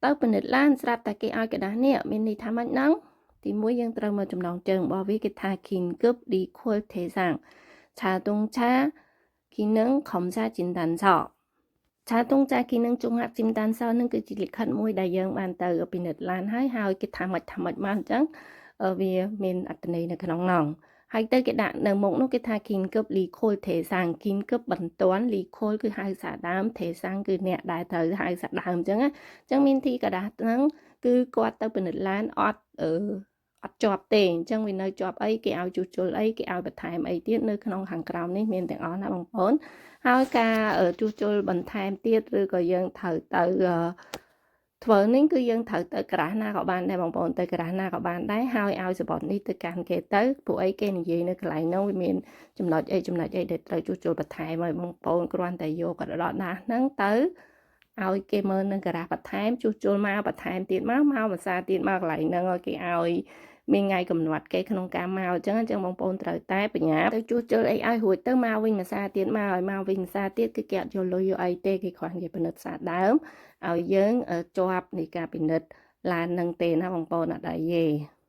ទៅពិនិត្យឡានស្រាប់តែគេឲ្យក្រដាសនេះមានន័យថាម៉េចហ្នឹងទីមួយយើងត្រូវមើលចំណងជើងរបស់វាគេថា 긴급 리콜 대상 자동차 기능 검사 진단서 자동차 기능 종합 진단서 នឹងគឺជាលិខិតមួយដែលយើងបានទៅពិនិត្យឡានហើយហើយគេថាម៉េចថាម៉េចមកអញ្ចឹងវាមានអត្ថន័យនៅក្នុងនោះហើយទៅគេដាក់នៅមុខនោះគេថា 긴급 리콜 대상 긴급 បន្ទាន់ 리콜 គឺហៅសារដើម 대상 គឺអ្នកដែលត្រូវហៅសារដើមអញ្ចឹងអញ្ចឹងមានទីក្រដាសហ្នឹងគឺគាត់ទៅពិនិត្យឡានអត់អឺអត់ជាប់ទេអញ្ចឹងវានៅជាប់អីគេឲ្យជួសជុលអីគេឲ្យបន្ថែមអីទៀតនៅក្នុងខាងក្រោមនេះមានទាំងអស់ណាបងប្អូនហើយការជួសជុលបន្ថែមទៀតឬក៏យើងត្រូវទៅធ្វើនេះគឺយើងត្រូវទៅក្រាស់ណាក៏បានដែរបងប្អូនទៅក្រាស់ណាក៏បានដែរហើយឲ្យសបត់នេះទៅកាន់គេទៅពួកអីគេនិយាយនៅកន្លែងនោះវាមានចំណុចអីចំណុចអីដែលត្រូវជួសជុលបន្ថែមឲ្យបងប្អូនគ្រាន់តែយកកដណាស់ហ្នឹងទៅឲ្យគេមើលនឹងការ៉ាស់បន្ថែមជួសជុលមកបន្ថែមទៀតមកមកភាសាទៀតមកកន្លែងហ្នឹងឲ្យគេឲ្យមានថ្ងៃកំណត់គេក្នុងការមកអញ្ចឹងអញ្ចឹងបងប្អូនត្រូវតែបញ្ញាទៅជួសជុលអីឲ្យរួចទៅមកវិញភាសាទៀតមកឲ្យមកវិញភាសាទៀតគឺគេអត់យកលុយយកអីទេគេគ្រាន់គេពិនិត្យសារដើមឲ្យយើងជាប់នៃការពិនិត្យឡាននឹងទេណាបងប្អូនអត់អីទេ។